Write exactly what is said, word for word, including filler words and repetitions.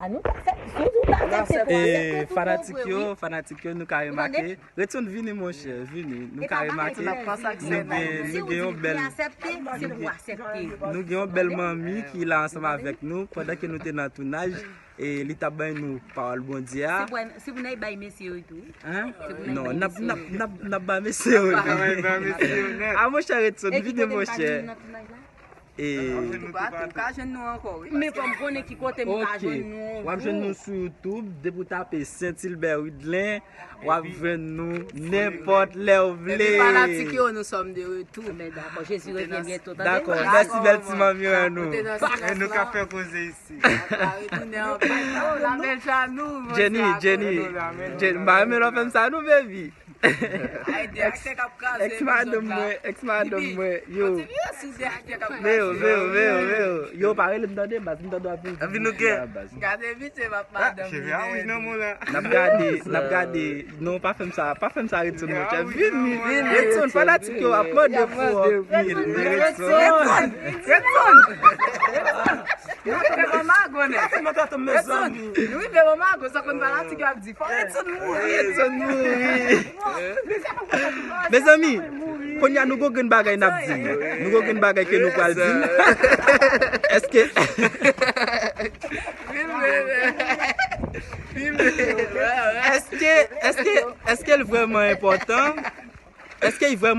A nou ta aksepte, si w ta aksepte, pou aksepte tou, fanatik yo, fanatik yo, nou ka remake. Redson, vini, monchè, vini. Nou ka remake, nou gen, nou gen yon bèl, nou gen, nou gen yon bèl manmi ki la ansanm avèk nou pandan ke nou te nan tounaj. E li t ap bay nou pawòl Bondye a. Se pou n al bay mesye yo tou. Hein? Non, n ap, n ap, n ap, n ap bay mesye yo tou. A, monchè Redson, vini, monchè. E Antouka, ou ka jwenn nou ankò, wi. Men fò m konnen ki kote m ka jwenn nou. W ap jwenn nou sou YouTube, depi w tape Saint Hilbert Widlin, w ap jwenn nou nenpòt lè w vle. Epi fanatik yo, nous sommes de retour. Men dakò, Jezi revyen byento, tande. Dakò, mèsi bèl ti manmi an nou. E nou ka fè koze isi. Jenny, Jenny, Jenny, m pa renmen lè w fè m sa non, baby. Ex madanm mwen, ex madanm mwen, yo. Veo, veo, veo, veo. Yo, pa rele m tande, baz, m tande w ap vin. Vin nou gen. Gade vit se m ap madanm li. N ap gade, n ap gade. Non, pa fè m sa, pa fè m sa, Redson, monchè. Vini, Redson, fanatik yo ap mande pou ou anpil. Redson, Redson. Nou rive nan mago, nèg. Redson, nou rive nan mago, sa konn fanatik yo ap di. Fò Redson mouri. Redson mouri. Mezanmi, kounye a nou gon grenn bagay n ap di. Nou gon grenn bagay ke nou pral di. Èske Èske, èske, èske l vrèman enpòtan? Èske l vrèman